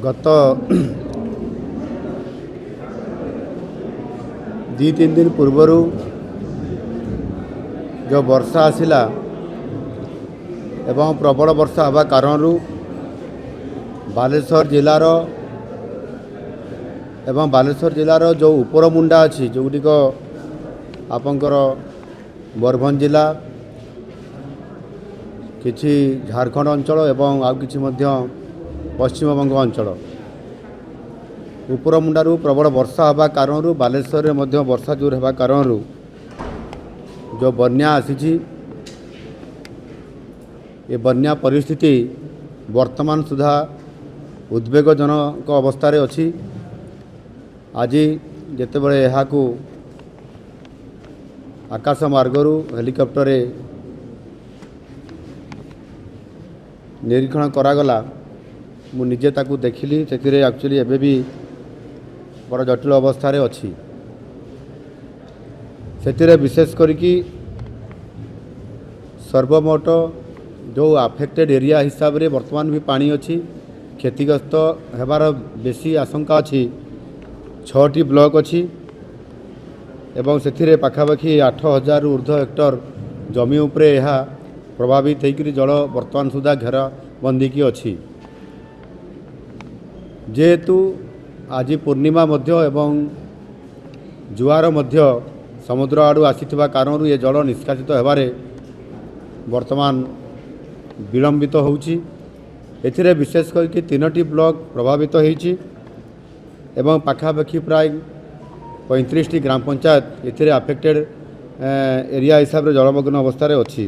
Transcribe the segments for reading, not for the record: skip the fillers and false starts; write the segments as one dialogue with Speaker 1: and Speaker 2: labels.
Speaker 1: ଗତ 2-3 ଦିନ ପୂର୍ବରୁ ଯେଉଁ ବର୍ଷା ଆସିଲା ଏବଂ ପ୍ରବଳ ବର୍ଷା ହେବା କାରଣରୁ ବାଲେଶ୍ୱର ଜିଲ୍ଲାର ଏବଂ ବାଲେଶ୍ୱର ଜିଲ୍ଲାର ଯେଉଁ ଉପରମୁଣ୍ଡା ଅଛି, ଯେଉଁଗୁଡ଼ିକ ଆପଣଙ୍କର ମୟୂରଭଞ୍ଜ ଜିଲ୍ଲା, କିଛି ଝାଡ଼ଖଣ୍ଡ ଅଞ୍ଚଳ ଏବଂ ଆଉ କିଛି ମଧ୍ୟ ପଶ୍ଚିମବଙ୍ଗ ଅଞ୍ଚଳ, ଉପରମୁଣ୍ଡାରୁ ପ୍ରବଳ ବର୍ଷା ହେବା କାରଣରୁ ବାଲେଶ୍ୱରରେ ମଧ୍ୟ ବର୍ଷା ଜୋର ହେବା କାରଣରୁ ଯେଉଁ ବନ୍ୟା ଆସିଛି, ଏ ବନ୍ୟା ପରିସ୍ଥିତି ବର୍ତ୍ତମାନ ସୁଦ୍ଧା ଉଦ୍ବେଗଜନକ ଅବସ୍ଥାରେ ଅଛି। ଆଜି ଯେତେବେଳେ ଏହାକୁ ଆକାଶ ମାର୍ଗରୁ ହେଲିକପ୍ଟରରେ ନିରୀକ୍ଷଣ କରାଗଲା, ମୁଁ ନିଜେ ତାକୁ ଦେଖିଲି। ସେଥିରେ ଆକ୍ଚୁଆଲି ଏବେ ବି ବଡ଼ ଜଟିଳ ଅବସ୍ଥାରେ ଅଛି। ସେଥିରେ ବିଶେଷ କରିକି ସର୍ବମୋଟ ଯେଉଁ ଆଫେକ୍ଟେଡ଼ ଏରିଆ ହିସାବରେ ବର୍ତ୍ତମାନ ବି ପାଣି ଅଛି, କ୍ଷତିଗ୍ରସ୍ତ ହେବାର ବେଶୀ ଆଶଙ୍କା ଅଛି। 6ଟି ବ୍ଲକ ଅଛି ଏବଂ ସେଥିରେ ପାଖାପାଖି 8000ରୁ ଉର୍ଦ୍ଧ୍ୱ ହେକ୍ଟର ଜମି ଉପରେ ଏହା ପ୍ରଭାବିତ ହେଇକରି ଜଳ ବର୍ତ୍ତମାନ ସୁଦ୍ଧା ଘେରା ବନ୍ଦିକି ଅଛି। ଯେହେତୁ ଆଜି ପୂର୍ଣ୍ଣିମା ମଧ୍ୟ ଏବଂ ଜୁଆର ମଧ୍ୟ ସମୁଦ୍ର ଆଡ଼ୁ ଆସିଥିବା କାରଣରୁ ଏ ଜଳ ନିଷ୍କାସିତ ହେବାରେ ବର୍ତ୍ତମାନ ବିଳମ୍ବିତ ହେଉଛି। ଏଥିରେ ବିଶେଷ କରିକି 3ଟି ବ୍ଲକ ପ୍ରଭାବିତ ହେଇଛି ଏବଂ ପାଖାପାଖି ପ୍ରାୟ 35ଟି ଗ୍ରାମ ପଞ୍ଚାୟତ ଏଥିରେ ଆଫେକ୍ଟେଡ଼ ଏରିଆ ହିସାବରେ ଜଳମଗ୍ନ ଅବସ୍ଥାରେ ଅଛି।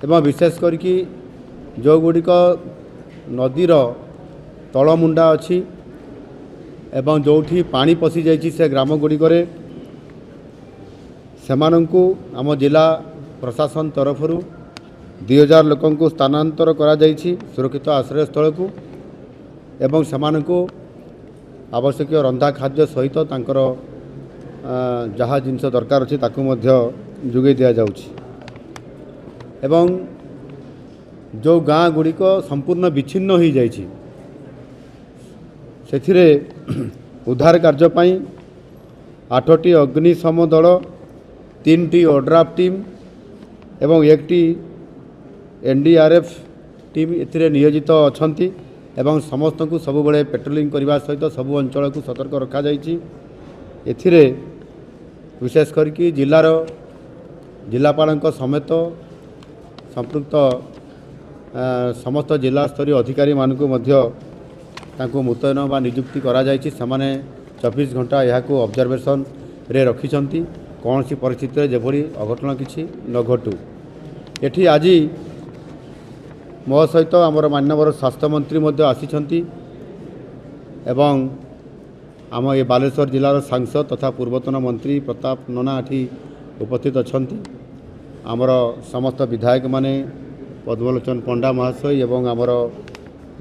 Speaker 1: ଏବଂ ବିଶେଷ କରିକି ଯେଉଁଗୁଡ଼ିକ ନଦୀର ତଳମୁଣ୍ଡା ଅଛି ଏବଂ ଯେଉଁଠି ପାଣି ପଶିଯାଇଛି ସେ ଗ୍ରାମ ଗୁଡ଼ିକରେ ସେମାନଙ୍କୁ ଆମ ଜିଲ୍ଲା ପ୍ରଶାସନ ତରଫରୁ 2000 ଲୋକଙ୍କୁ ସ୍ଥାନାନ୍ତର କରାଯାଇଛି ସୁରକ୍ଷିତ ଆଶ୍ରୟସ୍ଥଳକୁ ଏବଂ ସେମାନଙ୍କୁ ଆବଶ୍ୟକୀୟ ରନ୍ଧା ଖାଦ୍ୟ ସହିତ ତାଙ୍କର ଯାହା ଜିନିଷ ଦରକାର ଅଛି ତାକୁ ମଧ୍ୟ ଯୋଗାଇ ଦିଆଯାଉଛି। ଏବଂ ଯେଉଁ ଗାଁ ଗୁଡ଼ିକ ସମ୍ପୂର୍ଣ୍ଣ ବିଚ୍ଛିନ୍ନ ହୋଇଯାଇଛି ସେଥିରେ ଉଦ୍ଧାର କାର୍ଯ୍ୟ ପାଇଁ 8ଟି ଅଗ୍ନିଶମ ଦଳ, 3ଟି ଓଡ୍ରାଫ୍ ଟିମ୍ ଏବଂ 1ଟି ଏନ୍ଡିଆର୍ଏଫ୍ ଟିମ୍ ଏଥିରେ ନିୟୋଜିତ ଅଛନ୍ତି ଏବଂ ସମସ୍ତଙ୍କୁ ସବୁବେଳେ ପେଟ୍ରୋଲିଂ କରିବା ସହିତ ସବୁ ଅଞ୍ଚଳକୁ ସତର୍କ ରଖାଯାଇଛି। ଏଥିରେ ବିଶେଷ କରିକି ଜିଲ୍ଲାର ଜିଲ୍ଲାପାଳଙ୍କ ସମେତ ସମ୍ପୃକ୍ତ ସମସ୍ତ ଜିଲ୍ଲାସ୍ତରୀୟ ଅଧିକାରୀମାନଙ୍କୁ ମଧ୍ୟ ତାଙ୍କୁ ମୁତୟନ ବା ନିଯୁକ୍ତି କରାଯାଇଛି। ସେମାନେ 24 ଘଣ୍ଟା ଏହାକୁ ଅବଜରଭେସନରେ ରଖିଛନ୍ତି, କୌଣସି ପରିସ୍ଥିତିରେ ଯେଭଳି ଅଘଟଣ କିଛି ନ ଘଟୁ। ଏଠି ଆଜି ମୋ ସହିତ ଆମର ମାନ୍ୟବର ସ୍ୱାସ୍ଥ୍ୟମନ୍ତ୍ରୀ ମଧ୍ୟ ଆସିଛନ୍ତି ଏବଂ ଆମ ଏ ବାଲେଶ୍ୱର ଜିଲ୍ଲାର ସାଂସଦ ତଥା ପୂର୍ବତନ ମନ୍ତ୍ରୀ ପ୍ରତାପ ନନା ଏଠି ଉପସ୍ଥିତ ଅଛନ୍ତି। ଆମର ସମସ୍ତ ବିଧାୟକମାନେ ପଦ୍ମଲୋଚନ ପଣ୍ଡା ମହାଶୟ ଏବଂ ଆମର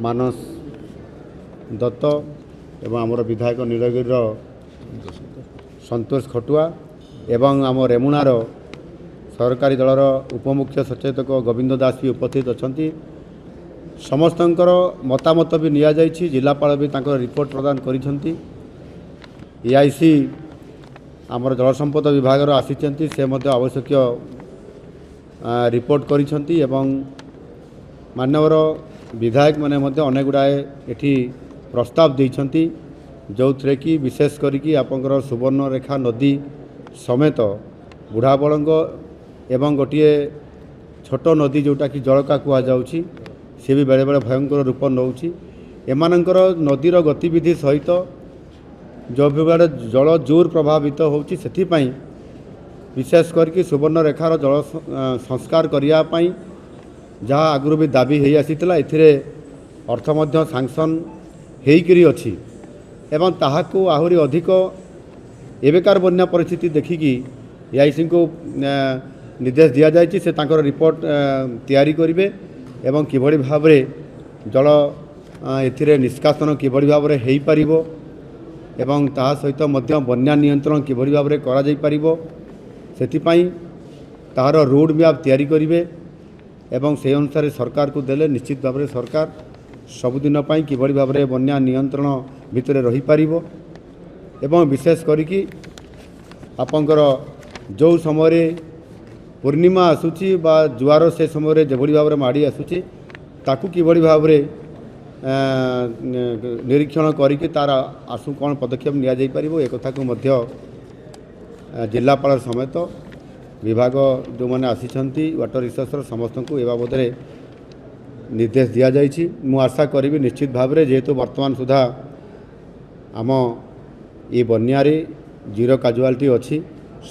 Speaker 1: ମାନସ ଦତ୍ତ ଏବଂ ଆମର ବିଧାୟକ ନୀଳଗିରିର ସନ୍ତୋଷ ଖଟୁଆ ଏବଂ ଆମ ରେମୁଣାର ସରକାରୀ ଦଳର ଉପମୁଖ୍ୟ ସଚେତକ ଗୋବିନ୍ଦ ଦାସ ବି ଉପସ୍ଥିତ ଅଛନ୍ତି। ସମସ୍ତଙ୍କର ମତାମତ ବି ନିଆଯାଇଛି, ଜିଲ୍ଲାପାଳ ବି ତାଙ୍କର ରିପୋର୍ଟ ପ୍ରଦାନ କରିଛନ୍ତି। ଏଆଇସି ଆମର ଜଳସମ୍ପଦ ବିଭାଗର ଆସିଛନ୍ତି, ସେ ମଧ୍ୟ ଆବଶ୍ୟକୀୟ ରିପୋର୍ଟ କରିଛନ୍ତି ଏବଂ ମାନ୍ୟବର ବିଧାୟକମାନେ ମଧ୍ୟ ଅନେକ ଗୁଡ଼ାଏ ଏଠି ପ୍ରସ୍ତାବ ଦେଇଛନ୍ତି, ଯେଉଁଥିରେ କି ବିଶେଷ କରିକି ଆପଣଙ୍କର ସୁବର୍ଣ୍ଣରେଖା ନଦୀ ସମେତ ବୁଢ଼ାବଳଙ୍ଗ ଏବଂ ଗୋଟିଏ ଛୋଟ ନଦୀ ଯେଉଁଟାକି ଜଳକା କୁହାଯାଉଛି, ସେ ବି ବେଳେବେଳେ ଭୟଙ୍କର ରୂପ ନେଉଛି। ଏମାନଙ୍କର ନଦୀର ଗତିବିଧି ସହିତ ଯେଉଁ ଜଳ ଜୋର ପ୍ରଭାବିତ ହେଉଛି, ସେଥିପାଇଁ ବିଶେଷ କରିକି ସୁବର୍ଣ୍ଣରେଖାର ଜଳ ସଂସ୍କାର କରିବା ପାଇଁ ଯାହା ଆଗରୁ ବି ଦାବି ହେଇ ଆସିଥିଲା, ଏଥିରେ ଅର୍ଥ ମଧ୍ୟ ସାଙ୍କସନ୍ ହେଇକରି ଅଛି ଏବଂ ତାହାକୁ ଆହୁରି ଅଧିକ ଏବେକାର ବନ୍ୟା ପରିସ୍ଥିତି ଦେଖିକି ଏଆଇସିଙ୍କୁ ନିର୍ଦ୍ଦେଶ ଦିଆଯାଇଛି, ସେ ତାଙ୍କର ରିପୋର୍ଟ ତିଆରି କରିବେ ଏବଂ କିଭଳି ଭାବରେ ଜଳ ଏଥିରେ ନିଷ୍କାସନ କିଭଳି ଭାବରେ ହୋଇପାରିବ ଏବଂ ତାହା ସହିତ ମଧ୍ୟ ବନ୍ୟା ନିୟନ୍ତ୍ରଣ କିଭଳି ଭାବରେ କରାଯାଇପାରିବ ସେଥିପାଇଁ ତାହାର ରୋଡ଼ ମ୍ୟାପ୍ ତିଆରି କରିବେ ଏବଂ ସେହି ଅନୁସାରେ ସରକାରକୁ ଦେଲେ ନିଶ୍ଚିତ ଭାବରେ ସରକାର ସବୁଦିନ ପାଇଁ କିଭଳି ଭାବରେ ବନ୍ୟା ନିୟନ୍ତ୍ରଣ ଭିତରେ ରହିପାରିବ ଏବଂ ବିଶେଷ କରିକି ଆପଣଙ୍କର ଯେଉଁ ସମୟରେ ପୂର୍ଣ୍ଣିମା ଆସୁଛି ବା ଜୁଆର ସେ ସମୟରେ ଯେଭଳି ଭାବରେ ମାଡ଼ି ଆସୁଛି, ତାକୁ କିଭଳି ଭାବରେ ନିରୀକ୍ଷଣ କରିକି ତା'ର ଆଶୁ କ'ଣ ପଦକ୍ଷେପ ନିଆଯାଇପାରିବ, ଏକଥାକୁ ମଧ୍ୟ ଜିଲ୍ଲାପାଳ ସମେତ ବିଭାଗ ଯେଉଁମାନେ ଆସିଛନ୍ତି ୱାଟର ରିସୋର୍ସର ସମସ୍ତଙ୍କୁ ଏ ବାବଦରେ ନିର୍ଦ୍ଦେଶ ଦିଆଯାଇଛି। ମୁଁ ଆଶା କରିବି ନିଶ୍ଚିତ ଭାବରେ, ଯେହେତୁ ବର୍ତ୍ତମାନ ସୁଦ୍ଧା ଆମ ଏ ବନ୍ୟାରେ ଜିରୋ କାଜୁଆଲିଟି ଅଛି,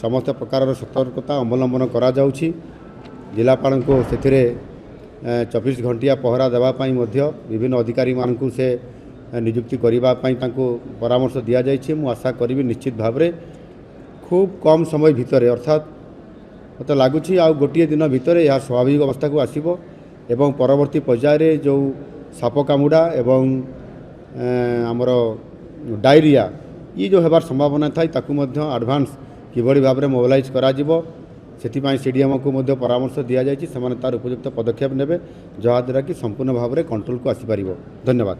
Speaker 1: ସମସ୍ତ ପ୍ରକାରର ସତର୍କତା ଅବଲମ୍ବନ କରାଯାଉଛି। ଜିଲ୍ଲାପାଳଙ୍କୁ ସେଥିରେ 24 ଘଣ୍ଟିଆ ପହରା ଦେବା ପାଇଁ ମଧ୍ୟ ବିଭିନ୍ନ ଅଧିକାରୀମାନଙ୍କୁ ସେ ନିଯୁକ୍ତି କରିବା ପାଇଁ ତାଙ୍କୁ ପରାମର୍ଶ ଦିଆଯାଇଛି। ମୁଁ ଆଶା କରିବି ନିଶ୍ଚିତ ଭାବରେ ଖୁବ୍ କମ୍ ସମୟ ଭିତରେ, ଅର୍ଥାତ୍ ମୋତେ ଲାଗୁଛି ଆଉ ଗୋଟିଏ ଦିନ ଭିତରେ ଏହା ସ୍ୱାଭାବିକ ଅବସ୍ଥାକୁ ଆସିବ ଏବଂ ପରବର୍ତ୍ତୀ ପର୍ଯ୍ୟାୟରେ ଯେଉଁ ସାପ କାମୁଡ଼ା ଏବଂ ଆମର ଡାଇରିଆ ଇଏ ଯେଉଁ ହେବାର ସମ୍ଭାବନା ଥାଏ, ତାକୁ ମଧ୍ୟ ଆଡ଼ଭାନ୍ସ କିଭଳି ଭାବରେ ମୋବିଲାଇଜ୍ କରାଯିବ ସେଥିପାଇଁ ସିଡ଼ିଏମ୍ଓକୁ ମଧ୍ୟ ପରାମର୍ଶ ଦିଆଯାଇଛି। ସେମାନେ ତା'ର ଉପଯୁକ୍ତ ପଦକ୍ଷେପ ନେବେ, ଯାହାଦ୍ୱାରା କି ସମ୍ପୂର୍ଣ୍ଣ ଭାବରେ କଣ୍ଟ୍ରୋଲକୁ ଆସିପାରିବ। ଧନ୍ୟବାଦ।